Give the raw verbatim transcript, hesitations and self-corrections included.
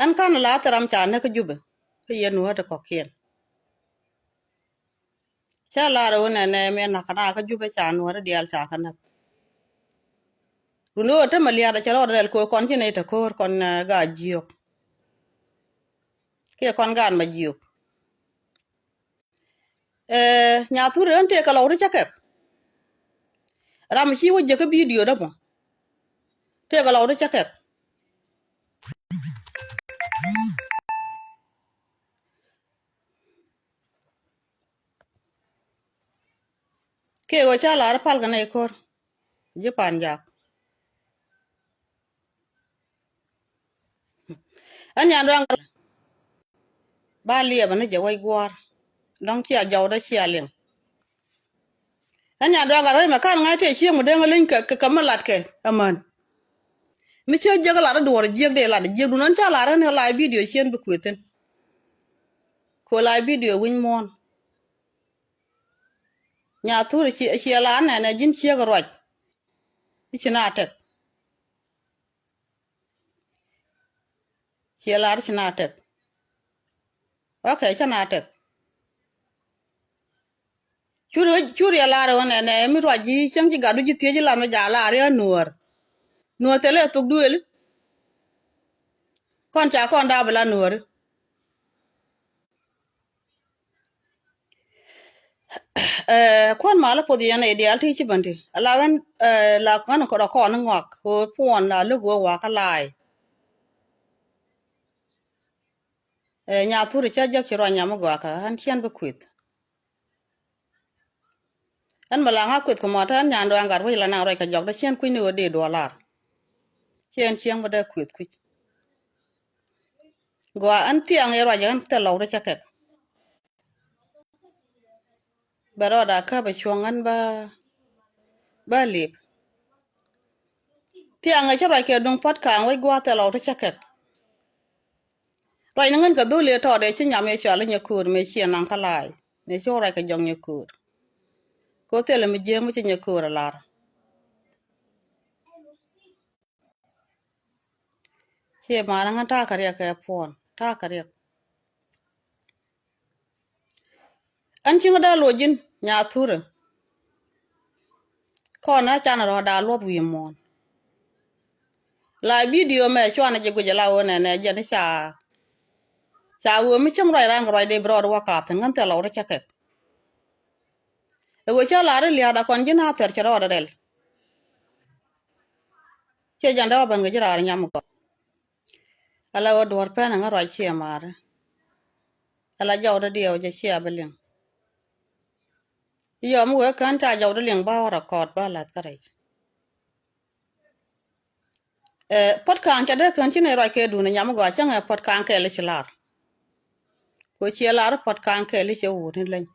Ɛn ka̱n la thil ram ca näk kä Jubɛ kä yɛn wä ti kɔ̱kiɛn. Cä lar ɣöö nɛnɛ mëë na̱k kɛ na kä Jubɛ ca nuɔ̱ɔ̱ri diaal ca kɛ näk. Run ɣöö te mɛ lia̱a̱t a cɛ rɔɔd rɛl kɛ ɣöö kɔn ci nɛy te ko̱o̱r kɔn, eh, gaat jiök. Kiɛ kɔn gaat mɛ jiök. Eh, Nyathuri ɣän tëëkɛ lɔw ti cä kɛk. Ram ci wä jiäk kä bidio dämɔ. Tëëkɛ lɔw ti cä kɛk. Kiɛ ɣöö ca lar pal kɛ nɛy ko̱r ji̱ Pan Jak. Ɛn Nyanduaŋ ba liɛpɛ ni jɛ wec gua̱a̱r. Dɔ̱ŋ cia jɔwdä cia liŋ. Ɛn Nyanduaŋ gat rɛy mɛ kan ŋa̱c tëë cieŋ mi deŋ ɛ leny kɛ, kɛ, kɛ mi latkɛ ɛmän. Mi cä jiäk lat ɛ duɔ̱ɔ̱r jiäk dee lat ɛ jiäk dun ɛn ca lar ɛn ɛ la bidio ciën bi kuëthin. Kɛ la bidio wi̱ny muɔ̱ɔ̱n. Nyathuri ci, ciɛ la nɛnɛ ji̱n ciek ruac. I̱ ci na tɛk. Ciɛ lar i̱ ci na tɛk. Ok, cä na tɛk. Curi, curi a lar ɣän ɛnɛ mi ruac ji̱ cäŋ ci gatdu ji̱ thiec i̱ lam ni ja̱ lar i̱ a nuäär. Nuäär thilɛ thuk duëël. Kɔn ca kɔn daap i̱ la nuääri. Eh, kuän mal i̱ puɔth yɛn ɛ diaal ti ci bändi ala ɣän, eh, la ɣän kɔn rɔ kɔn i̱ ŋuak ɣöö puɔn la lök ɣöö wakä laay. Eh, Nyathuri cä jek ci ruac nyam i̱ gɔakä ɣän ciɛn bi kuëth. Ɛn mi la ŋa kuëth kɛ mɔ te ɛn Nyanduaŋ gat wec la naŋ ruac kɛ jɔk dee ciɛn kui̱ni ɣöö dee duɔlar. Ciɛn cieŋ bä dee kuëth kui̱c. Gɔaa ɛn thiaŋ i̱ ruac ɛn thil lɔw ti cä kɛk. Bɛ rɔɔda kä bɛ cuɔ̱ŋ ɛn bä, bä lip. Thiaŋ ɛ cä ruac kɛ duŋ puɔ̱t ka̱a̱ŋ wec gua̱a̱th thil lɔw ti cä kɛk. Ruac ni ŋän kɛ dholi tɔɔt ëë ci nyam ëë cɔal i̱ nyɛ köör mëë ciɛ naŋ kä laay mëë ci wä ruac kɛ jɔŋ nyɛ köör. Kɛ ɣöö thilɛ mi jiääk mi ci nyɛ köör ɛ lar. Ciɛ ma̱a̱n ŋän ta̱a̱ kɛ riɛk kɛ puɔ̱n ta̱a̱ kɛ riɛk. Ɛn cieŋ dee loc ji̱n Nyathurɛ. Kɔn a can rɔ̱ da̱a̱ luɔth wi̱i̱ muɔ̱ɔ̱n. La bidio mɛ cuanɛ ji̱ guic ala ɣöö nɛnɛ jɛn i̱ ca, ca ɣöö mi cäŋ ruac raŋ kɛ ruac dee bi rɔɔd wä ka̱thi̱n ŋän thil lɔw ti cä kɛk. Ɛ ɣöö cä lar i̱ lia̱a̱t a kɔn ji̱n a thɛr cɛ rɔɔd rɛl. Ciɛ jɛn dee wä ben kɛ ji̱ raar nyam gɔaa. Ala ɣöö duɔ̱ɔ̱r pɛn ɛ ŋä ruac ciɛ ma̱a̱ri. Ala jɔwdä diɛw jɛ cia bi liŋ. Yɔm wee kän ca jɔwdä liŋ ba wä rɛkɔɔt ba la̱th kä rɛc. Eh, puɔ̱t ka̱a̱ŋ ca dee kän ci nɛy ruac kɛ duun ɛ nyam gɔaa cäŋɛ puɔ̱t ka̱a̱ŋ kɛɛl i̱ ci lar. Kɛ ciɛ lar i̱ puɔ̱t ka̱a̱ŋ kɛɛl i̱ cɛ wut ni leny.